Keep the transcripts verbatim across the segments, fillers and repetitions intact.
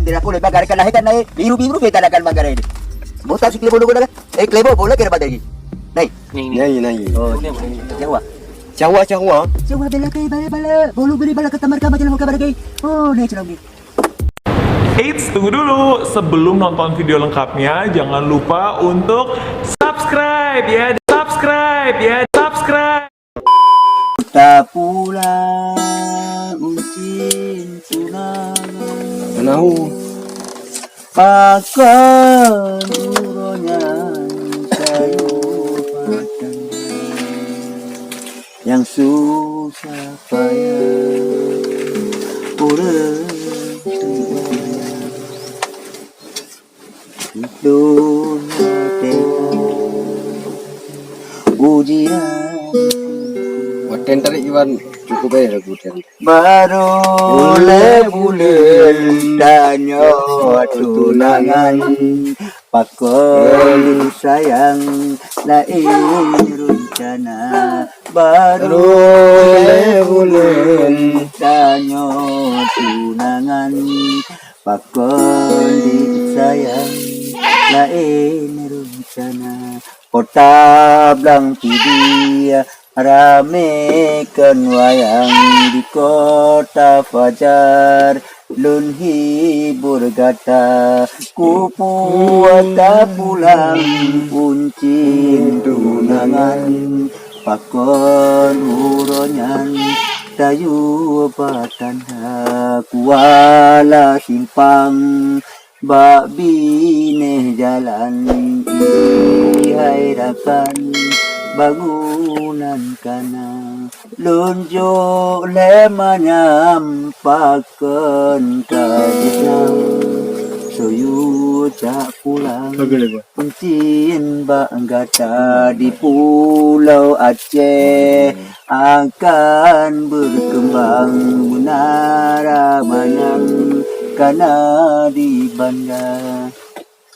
Tidak boleh bakar kan lahir kan naik biru-biru kita akan bakar ini. Botak sikit bulu gula kan? Eh, kelebo boleh kira bakar lagi. Naik. Ni, ni. Nyanyi, nyanyi. Oh, ni. Jawa. Jawa, Jawa. Jawa bela kai bala bala. Bolu beri bala kata mereka macam muka bala kai. Oh, naik celong ni. Eits, tunggu dulu. Sebelum nonton video lengkapnya, jangan lupa untuk subscribe ya. Subscribe ya. Subscribe. Tapulang uncin tunangan. Nahu. Pakon uroe nyan kayu batang nyang susah payah ureueng tuha. Dunia teuka ujian. Watèe tarék Iwan cukup baik lagu tadi. Baru lé buleuen tanyoe tunangan, pakon sayang laén reuncana. Baru lé buleuen tanyoe tunangan, pakon disayang laén reuncana. Kota Blang Pidie ramé kon wayang di kota fajar. Lôn hibur gata, kupuwoe tapulang uncin tunangan. Pakon uroe nyan tayue batanda Kuala Simpang. Bak binéh jalan ihai rakan bangunan kana. Lôn jok lé manyam pakon ka jitang. Soyue jak pulang. Uncin bak gata di Pulo Aceh akan berkembang menara manyang kana di banda.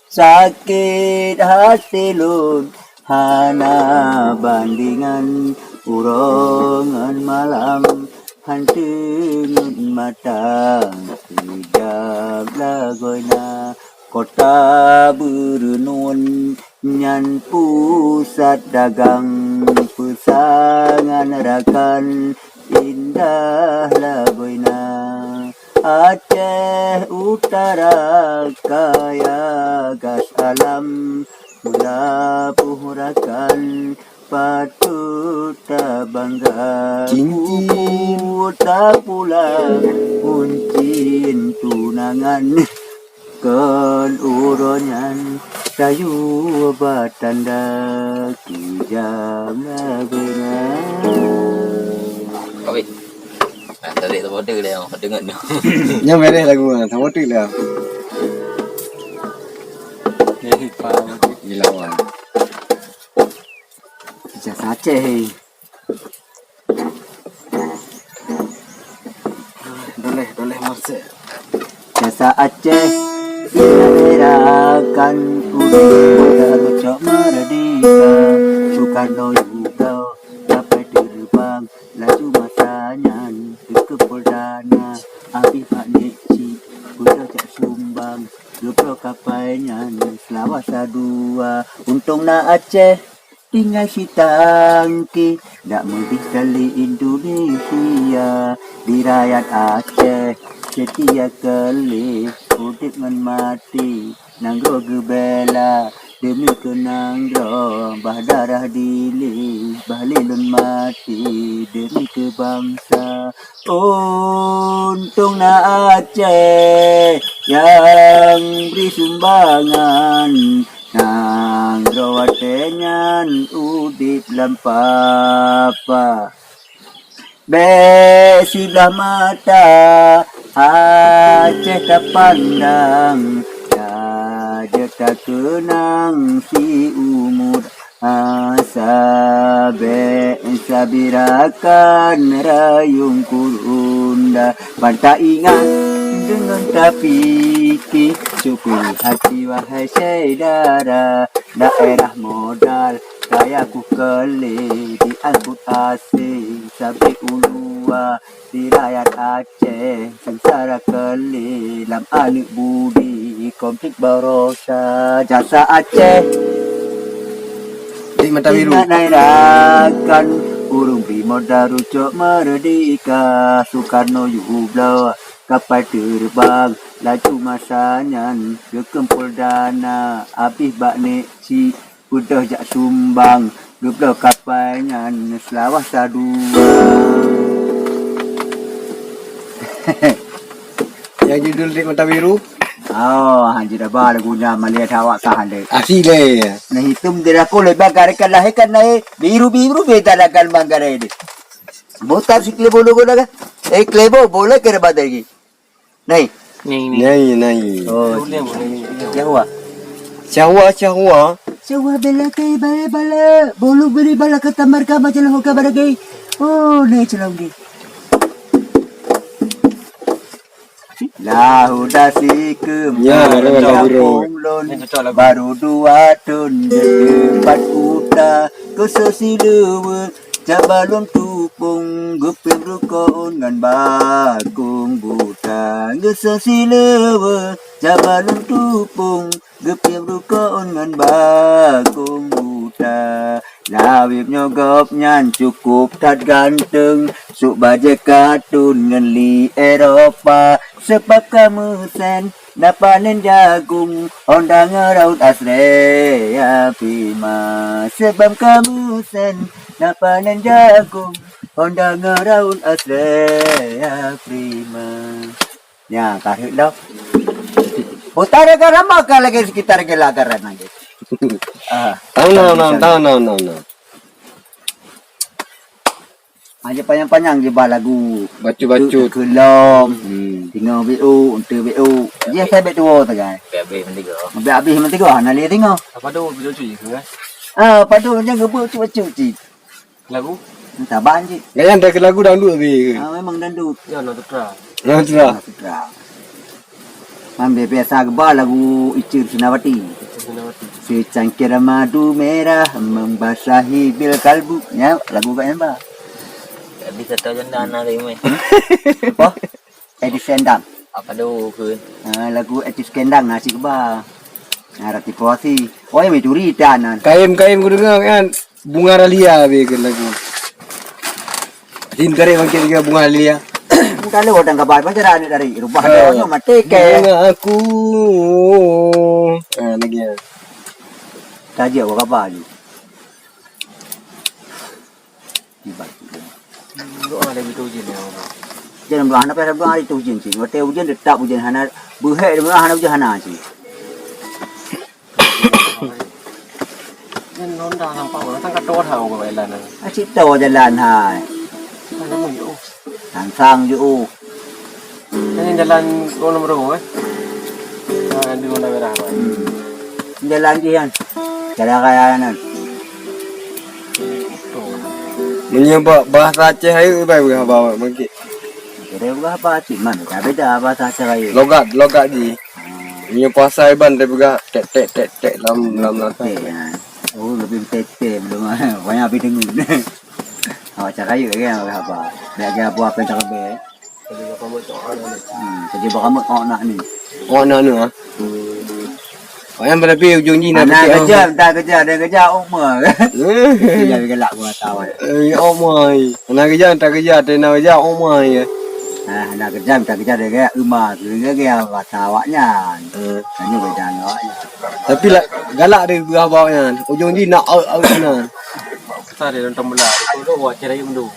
Sakét hati lôn hana bandingan, uroe ngon malam han teungeut mata, sijam lagoina. Kota Beureunuen nyan pusat dagang, peusangan rakan indah lagoina. Aceh Utara kaya gas alam, meulaboh rakan patut tabangga. Cincin. Kupuwoe tapulang uncin tunangan. Kon uroe nyan tayue batanda kijang lagoina. Oi. Ah, tadi tak bodoh dia, oh, dengar tu. Nyang mereh lagu ah, tak bodoh dia. Jadi, faham. Dilawan. Jasa Aceh. Doleh, doleh masuk. Jasa Aceh, di daerah kan kudu tercok merdeka. Soekarno juga dapat terbang, laju masa nyan ke Poldana. Abis Pak Nek Cik, kudu cak sumbang. Geubloe kapai nyan seulawa sadua. Untông na Aceh tinggai sitangki, dak meudeh kali Indonesia. Di rakyat Aceh seutia keu lé udép ngon maté. Nanggroe geubela deumi keu nanggroe, bah darah dilé, bah lé lôn maté deumi keu bansa. Untông na Aceh nyang bri sumbangan, nanggroe watèe nyan udép lam papa. Bèk siblah mata Aceh tapandang, ka jeuet takeunang siumu. Asa bèk sabé rakan rayong kurunda, ban taingat deungon tapike, syukur hati wahai syedara. Daerah modal kaya ku keu lé diangkut asing. Sabé uluwa di rakyat Aceh, sengsara keu lé lam aneuk budi, konflik barosa jasa Aceh. Di mata biru. Ingat nai rakan, ureueng prima daru cok meurdeka, Soekarno yue bloe kapai teureubang, laju masa nyan geukeumpol dana, abéh bak nek cik Beudôh jak sumbang, geubloe kapai nyan seulawah sadua. Nyang judul Rit Mata Biru? Oh, hanjeuet haba lagu nyan, malèe that awak kah lé. Asyik lé. Nah, itu menjadi aku lebar garikan lahirkan naik biru-biru beda dagang manggarai deh. Botak si klebo logo dah kan? Eh, klebo boleh ke rebat lagi? Nai. Nai, nai. Nai, nai. Oh, Syahwa. Syahwa, Syahwa. Syahwa bela kai bala bala. Bolu beri bala ke tamar ka macam ho ka baragai. Oh, nai celong di. Lahu dasi ke. Ya, baru, baru. Lon. Ini cocok lagu. Baru dua tahun di tempat kuta. Khusus si lewe. Cabalon tupông geupiep rukon ngon bakong buta, geusoe sileue. Cabalon tupông geupiep rukon ngon bakong buta. Lawét nyoe gobnyan cukôp that ganteng, sôk bajée katun ngon li Eropa, seubab ka meusen Na panen jagong, Honda ngon Raut Astrea Prima. Sebab kamoe sen, na panen jagong, Honda ngon Raut Astrea Prima. Nya, ka rhot dah. Utara ka rama ka lagèe sekitar gela garan lagèe. Ah. Tahu na, na, tahu na, na, na. Aja panyang-panyang jiba lagu. Bacut-bacut. Keulom. Hmm. Tingoh B O, ente B O. Dia saya bet dua tegai. Habis mentiga. Habis habis mentiga, hana lé tingoh. Apa tu, bacut-bacut je ke, eh? Ah, padu jangan gebuk cuk-cuk cik. Lagu? Entah banjik. Gaya dah ke lagu dangdut habis ke? Ah, memang dangdut. Ya, nak tetra. Nak tetra. Nak tetra. Ambil biasa geba lagu Ica Rusnawati. Ica Rusnawati. Secangkir madu merah membasahi bil kalbu. Ya, lagu kat nyamba. Jadi kata janda na rimeh. Apa? Edi Sendang. Apa tu ke? Ah, lagu Edi Sendang nasi geba. Nah, rati puasi. Oh, ya, mencuri tanan. Kaim-kaim ku dengar kan. Bunga Ralia be ke lagu. Din kare bangkit ke Bunga Ralia. Kalau orang kabar macam mana dari rumah dia mati ke. Bunga aku. Ah, lagi ya. Tajuk apa kabar ni? Tiba. Doa lagi tu je ni. Jangan doa hana payah doa hari tu je cik. Waktu ujian tetap ujian hana. Buhek dia hana ujian hana cik. Nyan Honda nampak orang sang kata orang orang jalan. Asyik tahu jalan hai. Mana pun jauh. Sang-sang jauh. Ini jalan Gunung Meru eh. Ah, di Honda merah. Hmm. Jalan je kan. Jalan raya kan. Meunyoe ba-, bahasa Aceh ayo ibai beuhaba mungkin. Jadi beuhaba cik man beda bahasa Aceh ayo. Logat, logat ji. Nyoe puasa Iban teupeugah tek, tek, tek, tek lam, lam latih. Tek, ya. Oh, lebih tek, tek belum. Banyak habis dengung. Awak cara yuk kan, awak apa? Nak dia buat apa yang tak habis. Hmm, kerja berambut awak nak ni. Awak nak ni, ah? Awak yang berlebih ujung ji nak anak kerja, tak kerja, ada kerja, umur. Dia galak gua tahu. Eh, ya Allah. Nak kerja, tak kerja, tak nak kerja, Allah ya. Ah, nak kerja, tak kerja, dia galak rumah, dia galak mata awaknya. Eh. Hanya beda dengan awaknya. Tapi lah, galak dia berah bawaknya. Ujung ji nak out, out sana. Pasal dia nonton bola, dia tu buat cerai mundur.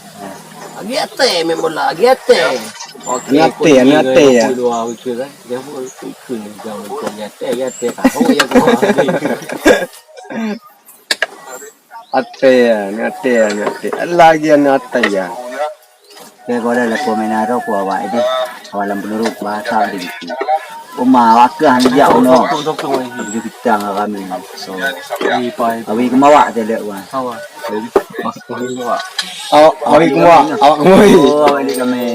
Lagi até main bola, lagi até. Okey, até, até ya. Dua weekend kan. Dia pun ikut ni jangan ikut ni até, lagi até. Tahu ya gua. Até ya, ni até ya, ni até. Lagi ni até ya. Oke, kalau ada laku main arok, ku awak ini. Awak dalam penurut bahasa ada gitu. Uma, awak ke hanya jak uno. Tutup, tutup, tutup. Tujuh bintang kami. So, awi kemawak je dek wan. Awak. Awi kemawak. Awak, awi kemawak. Awak kemawak. Oh, awak ni kami.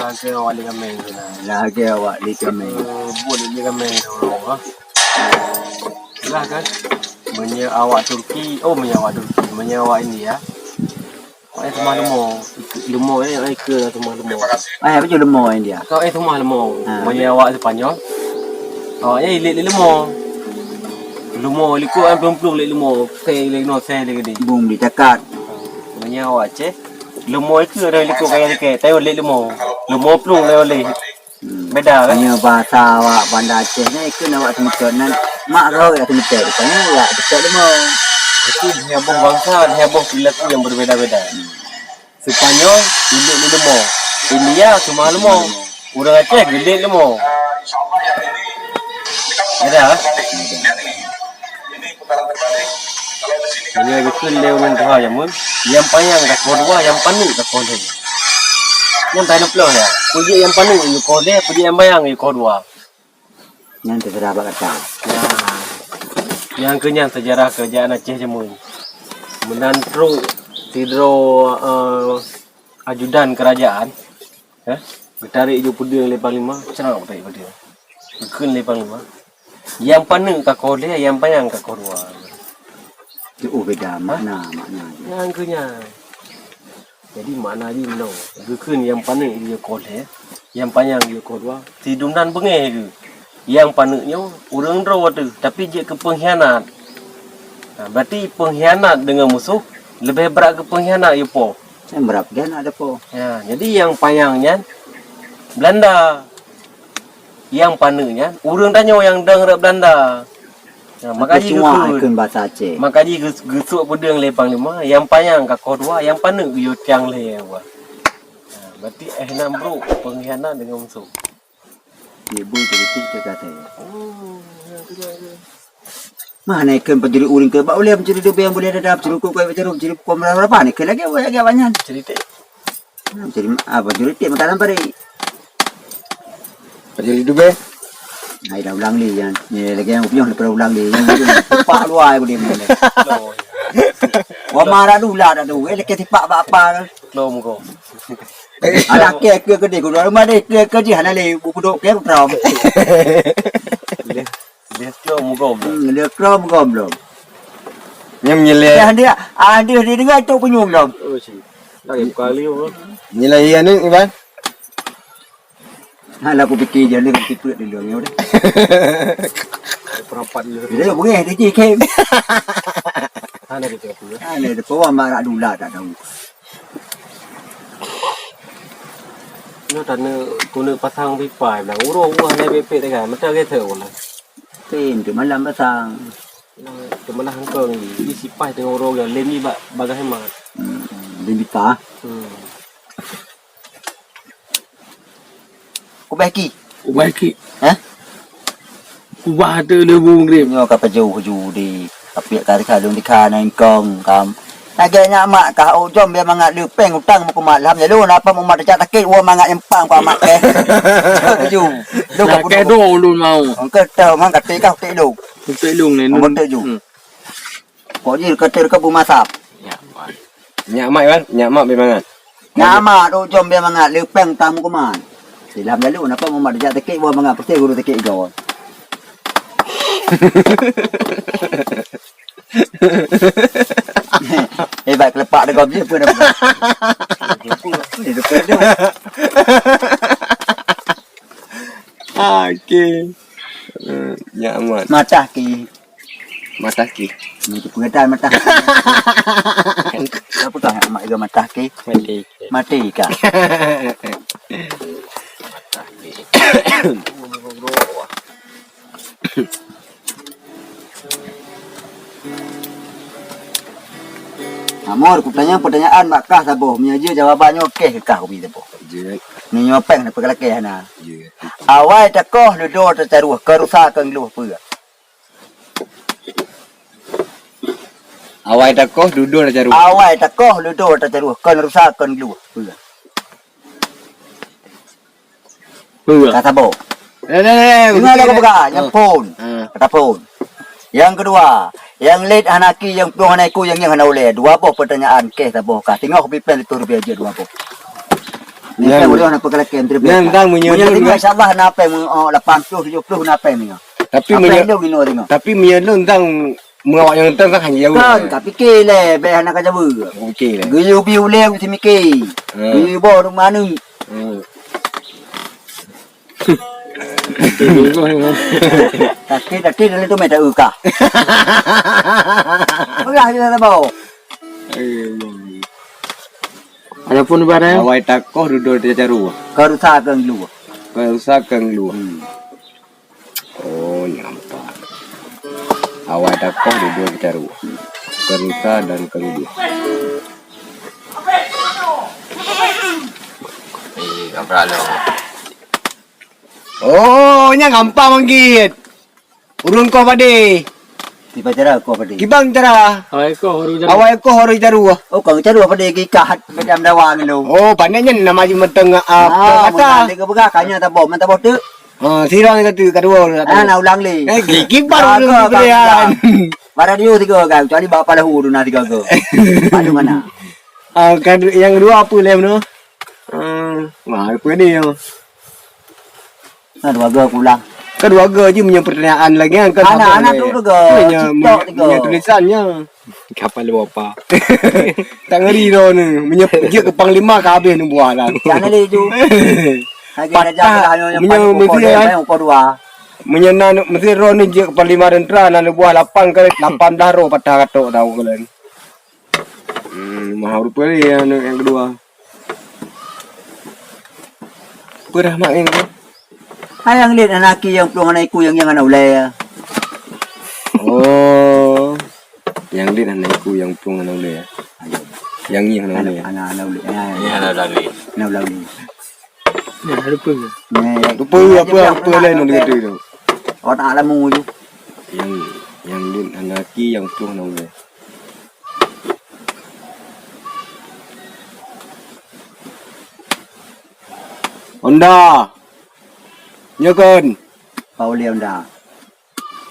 Lagi awak ni kami. Lagi awak ni kami. Eh, buat ni kami. Lah kan. Meunyoe awak Turki, oh meunyoe awak Turki, meunyoe awak India. Eh, teumah leumo. Leumo, eh, eh, ke teumah leumo. Eh, apa je leumo India? Kau, eh, teumah leumo. Ha. Meunyoe awak Sepanyol, awak, eh, ilet leumo. Leumo likot, eh, plueng-plueng lé leumo. Sei lé no, sei lé gede. Bung di takat. Meunyoe awak Aceh, leumo itu ada likot kaya likot. Tayo lé leumo. Leumo plueng lé oleh. Hmm. Beda, kan? Hanya bahasa awak Banda Aceh ni, ikut awak semeton nan. Mak kau ya semeton. Tanya ya, betul leumo. Itu dia boh bangsa, dia boh perilaku yang berbeda-beda. Sepanyol, ilet leumo. India, cuma leumo. Ureueng Aceh, gelet leumo. Ada? Meunyoe geukheun lé ureueng tuha jameun, nyang panyang ka koh dua, nyang paneuk ka koh lhèe. Nyan taneuploh ya. Peujeuet nyang paneuk koh lhèe, peujeuet nyang panyang koh dua. Nyan teuseurah bak gata. Nah, nyang keu nyan seujarah keurajeuen Aceh jameun. Meunan trok sidroe, eh, ajudan keurajeuen, eh, geutarek ju peudeueng lé panglima, ceunak geutarek peudeueng. Geukheun lé panglima, nyang paneuk ka koh lhèe, nyang panyang ka koh dua. Oh, beda makna, makna. Nyang keu nyan. Jadi makna jih meunoe, geukheun nyang paneuk jih koh lhèe, nyang panyang jih koh dua. Sidum nan beungéh geuh. Nyang paneuk nyoe ureueng droe teuh, tapi jeuet keu peunghianat. Ha, berarti peunghianat deungon musoh leubeh brat keu peunghianat yue po. Nyang brat peunghianat yue po. Ya, jadi nyang panyang nyan Belanda. Nyang paneuk nyan ureueng tanyoe nyang dong rot Belanda. Nah, maka jih geukheun bahasa Aceh. Maka jih geus-, geusok peudeueng lé panglima, nyang panyang ka koh dua, nyang paneuk geuyue tiang lhèe dua. Nah, berarti eh nan brok peunghianat deungon musoh. Ibu cerita cerita saya. Oh, ya, ya, ya. Mana ikon pencuri uring ke bak ulèe, pencuri dubé, boleh dada, pencuri kuku, pencuri, pencuri kuku, berapa ni? Ke lagi, lagi banyak. Cerita. Jadi, apa jadi tiep makanan padi? Jadi dubé. Ai dah ulang lé nyan. Ni lagi nyang upiôh daripada ulang lé. Nyang upiôh tepak luai budi ni. Wah, marah dula dah tu. Eh, lagi tipak bak apa? Klom ko. Ada ke, ke, ke deh, kudu rumah deh, ke, ke jih hana lé, bu kuduk ke, trom. Dia, dia klom ko belum. Hmm, dia klom ko belum. Nyam nyelek. Dah dia, ah, dia, dia dengar tu penyung belum. Oh, si. Tak ada kali apa. Nilai iya ni, Iban? Alah, aku fikir je ni, aku fikir dulu ni, udah. Perapat dulu. Dia dah boleh, dia je, Kim. Ada kita apa, ya? Ada, dia bawa marak dula, tak tahu. Nyoe taneuk keuneuk pasang pipa, bilang uroe buah lé pepek teuka, mata gata ulah. Tem, tu malam pasang. Teumeulah engkong, di sipai tengok uroe lem ni bak bagah hemat. Hmm, di pipa. Hmm. Kubah ki. Kubah ki. Hah? Kubah tu le bu ngrem. Nyoe ka pajoh ju di. Tapi ka dikha lôn dikha na engkong kam. Lagèe nyak mak kah, oh, jom biar mangat le pèng utang meukumat lam jalu, napa mumat jak sakét, wah mangat nyempang keu amat keh. Ju. Lu ka keh do ulun mau. Engkau tahu mang katé kah utek lu. Utek lu ni. Mau utek ju. Hmm. Kok ji katé ka bu masap. Nyak mak. Nyak mak, Iwan. Nyak mak biar mangat. Nyak mak, dok jom biar mangat, le pèng utang meukumat. Silam lalu, napa mumat jak sakét, wah mangat pasti guru sakét go. Eh, baik kelepak dekat dia pun apa. Dia pun dia. Okey. Eh, nyak mat. Matah ki. Matah ki. Ni tu pengetan matah. Apa tu amak juga matah ki? Mati. Mati ka. Matah ki. Amor, kutanya pertanyaan bak kah saboh. Meunyoe jeuet jawaban nyoe keh keu kah kubi saboh. Jeuet. Meunyoe pèng na peukalakèe hana. Jeuet. Awai takoh leudô tacaroh, keu rusa keu gluh peue? Awai takoh leudô tacaroh. Awai takoh leudô tacaroh, keu rusa keu gluh peue? Peue? Ka saboh. Eh, eh, eh, dengar betul, aku eh. Peugah, nyang phôn. Ah. Kata phôn. Nyang keudua, nyang lét hana ki, nyang plueng hana iku, nyang ngieng hana ulèe. Dua boh pertanyaan, keh saboh ka. Singoh pipèng lhèe reutôh rupiah jeuet dua boh. Nyang, nyang ulèe hana peukalakèe, nyang tang meunyoe, meunyoe singoh, insyaallah na pèng, oh, lapan ploh, tujoh ploh na pèng singoh. Tapi apa meunyoe, yang dong inoe singoh? Tapi meunyoe lôn tang Meu awak nyang teuntang hana jaweueb. Kan, ka pike lé, bèk hana ka jaweueb. Ka pike lé. Geuyue bi ulèe meusti mike. Hmm. Geuyue boh dum aneuk. Hmm. Sakét, sakét dalam tu meh tak eukah. Peugah je tak bau. Adapun ibarat awai takoh dudoe tacaru. Ka rusa keu ngeulu. Ka rusa keu ngeulu. Hmm. Oh, nyampak. Awai takoh dudoe tacaru. Ka rusa dan ka ngeulu. Eh, ka pula lo. Oh, nyan gampang manggit. Ureueng koh padé. Kiban cara koh padé. Kiban cara. Awai koh ureueng jaru. Awai koh ureueng jaru. Oh, kang jaru padé gikat macam dawa ngilu. Oh, pandai nyan nama ji menteng apa kata. Dia peugah kanya taboh, mantap boh tu. Ha, sirang kata kadua. Ah, nak ulang lé. Eh, kiban ureueng pilihan. Barat dia tiga kan, kecuali bapak lahu tu nak tiga go. Padu mana? Ah, kan yang kedua apa leh mana? Ah, wah, apa ni? Nah, dua go pulang. Kan dua go je punya pertanyaan lagi kan. Anak-anak tu tiga, meunyo, meunyo tulisannya. Kapal lu apa? Tak ngeri dah ni. Meunyo je ke panglima ka habis ni buah dah. Jangan laju. Lagi raja patah, yang meunyo paling mesti pokok dia, kan? Yang pokok dua. Meunyo na mesti roh ni je ke panglima tentera na buah lapan kali lapan belas roh patah katok tahu kalian. Hmm, maha rupa ni yang, yang kedua. Apa dah mak yang tu? Hai yang lét anak aki yang plueng anak iku yang yang anak ulai ya. Oh. Yang lét anak iku yang plueng anak ulai ya. Ayo. Yang ni anak ulai ya. Anak anak ulai. Ya, ya. Ni anak ulai. Anak ulai. Ni ada apa ke? Ni. Apa apa apa lain orang kata tu? Orang tak lama tu. Yang yang lét anak aki yang plueng anak ulai. Honda. Nyoe kon. Pak Uli Honda.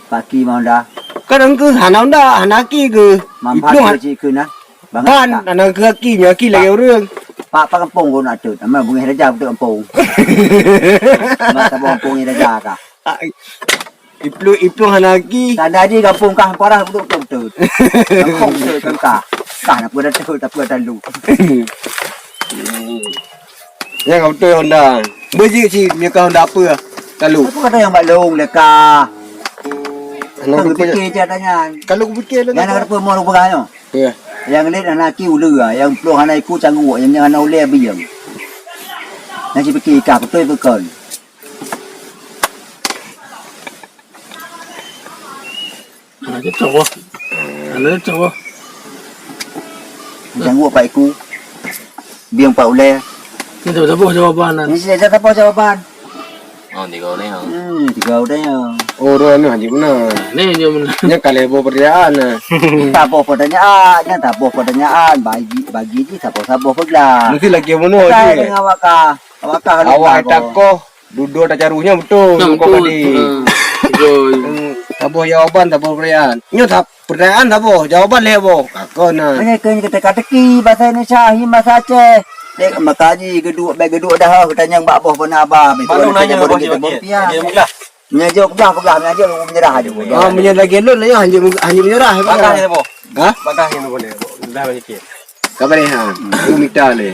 Pak Ki mah Honda. Kadang ke hana Honda, hana aki ke. Manfaat cik ke nah. Ban, hana ke aki, nyoe aki lagèe ureueng. Pak, pak kampung kau nak tut. Nama bungih raja betul kampung. Mata kampung ni raja kah? Iplueng, iplueng hana aki. Tanda di kampung kah parah betul betul. Kampung betul kan kah. Kah nak pun dah tut, tak pun dah lu. Nyang ka beutôi Honda. Beujeuet cit nyoe ka Honda apa? Kalu. Apa kata nyang bak lôn leka? Hana kupikir je tanya. Kalu kupikir lôn. Nyang ada peumur peugah nyoe. Ya. Nyang lét hana aki uleue, nyang plueng hana iku cangguek, nyang hana ulèe bieng. Nyang sipikir ka beutôi bukon. Hana cocok wah. Hana cocok wah. Janggut pak iku. Bieng pak ulèe. Ni tak saboh jawaban lah. Ni saya tak saboh jawaban. Oh, tiga orang ya. Hmm, tiga orang ya. Oh, orang ni haji benar. Ni haji benar. Ni kalau boh pertanyaan lah. Saboh pertanyaan, ni saboh pertanyaan. Bagi, bagi je saboh-saboh peugah. Mesti lagi bunuh je. Dengan awak kah. Awak kah. Awak takoh. Dudoe tacaru nyan beutôi, nyan beutôi. Padé. Ha, beutôi. Hmm, saboh jawaban, saboh pertanyaan. Nyoe sab-, pertanyaan saboh, jawaban lhèe boh. Ka kon na. Meunyoe keu teka-teki bahasa Indonesia, hi bahasa Aceh. Dek maka ji geuduek, bèk geuduek dah, geutanyong bak boh peunaban. Baru nanya boh Aceh. Dia mula. Meunyoe jaweueb peugah, peugah, meunyoe jaweueb meunyeurah aja. Ah, meunyoe lagèe lôn, nyoe hanjeuet, hanjeuet meunyeurah, ya, peugah. Bagah ya, boh. Ha? Bagah ya, boh. Dah banyak. Ka bareh ha. Aku mita lé.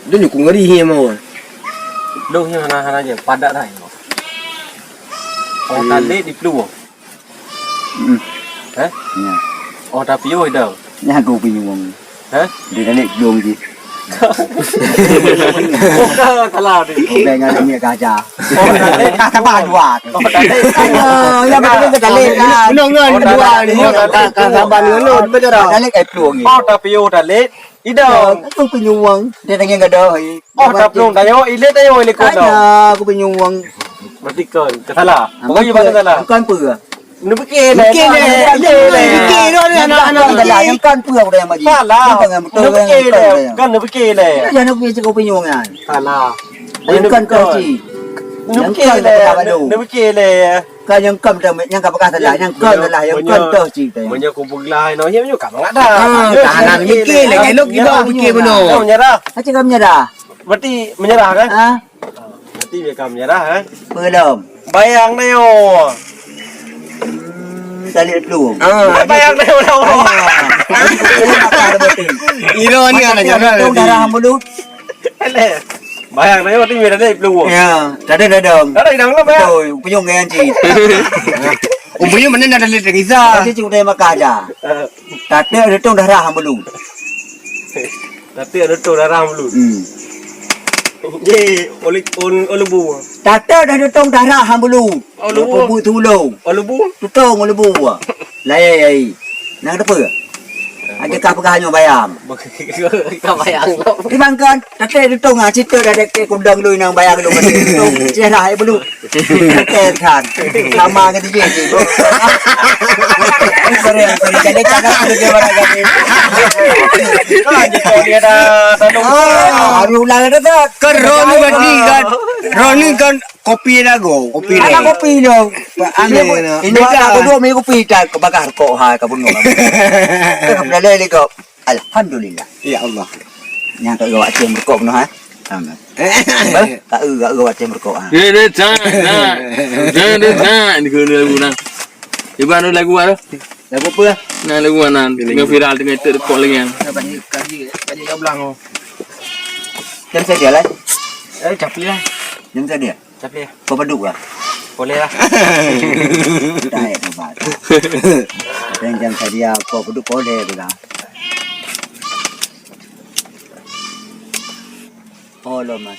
Dia nyuku ngeri hi mau. Dong hi hana hana je, padat dah. Oh, tadi di peluh. Hmm. Hah? Ya. Oh, tapi oh dah. Nya aku bingung. Hah? Dia tadi peluh je. Bukan salah dia. Kau dengan minyak gajah. Oh, tak ada. Sabar dua. Oh, tak ada. Oh, ya, betul, betul, tak ada. Menongan dua ni. Oh, tak ada. Sabar dulu, betul tak? Tak ada, eh, peluh ni. Oh, tapi oh, tak ada. Idang. Aku penyuwang. Dia tanya gadoh, eh. Oh, tak peluh. Tayo, ilet tayo, ilet kau. Ada, aku penyuwang. Berarti kau, kau salah. Pokoknya bahasa salah. Bukan apa? Neupike lé. Neupike lé. Neupike lé. Neupike lé. Neupike lé. Kan neupike lé. Jangan neupike cakap opinion kan. Salah. Bukan kau cik. Neupike lé. Neupike lé. Kan nyang kam dah, nyang ka peugah salah, nyang kam salah, nyang kam toh cik tadi. Meunyoe ku peugah no, nyang nyoe ka mangat dah. Ah, tahan mikir lé, elok kita mikir bunoe. Menyerah. Macam kau menyerah. Berarti menyerah kan? Ah. Berarti dia ka menyerah kan? Belum. Bayang dah yo. Salib plueng. Ah. Bayang dah orang. Ironi anak jalan. Darah mulut. Bayang dah orang tinggal ada plueng. Ya, tak ada dadong. Tak ada dadong lah, Bayang. Betul, punyung gaya cik. Umpunya mana nak ada lagi. Tapi cik udah makan aja. Tapi ada tu darah mulut. Tapi ada tu darah mulut. Hmm. Ye, oleh, oleh bu. Tata dah tutong darah hang bulu. Oh, lebu. Lebu tulong. Oh, lebu. Tutong lebu. Layai ai. Nang depe. Ada kah peugah nyoe bayam. Kah bayam. Di bangkan, tata tutong ah, cerita dah dek kudang lu nang bayam lu masih tutong. Cerah ai bulu. Tata kan. Sama ke dia je. Sorry, sorry. Jadi tak ada dia mana kan. Kalau dia dah tolong. Ah, baru ulang dah tak. Kan Roni kan ni kan. Roni kan kopi lagu. Kopi lagu. Kopi dong. Ini, ini aku dua minggu kopi tak kebakar kok hai ka bunuh. Dah lele kok. Alhamdulillah. Ya Allah. Nyang tak gawat cem rokok noh ha. Amin. Tak eu gak gawat cem rokok ha. Dia dia tak. Dia dia tak ni guna lagu nah. Iban lagu apa? Lagu apa? Nah lagu mana? Tengah viral tengah itu rokok lagi. Kaji kaji kaji jablang oh. Jam saja lah. Eh capi lah. Jam saja. Tapi kau beduk lah. Boleh lah. Dah ya tobat. Dan jam saja kau beduk boleh tu lah. Oh lo mas.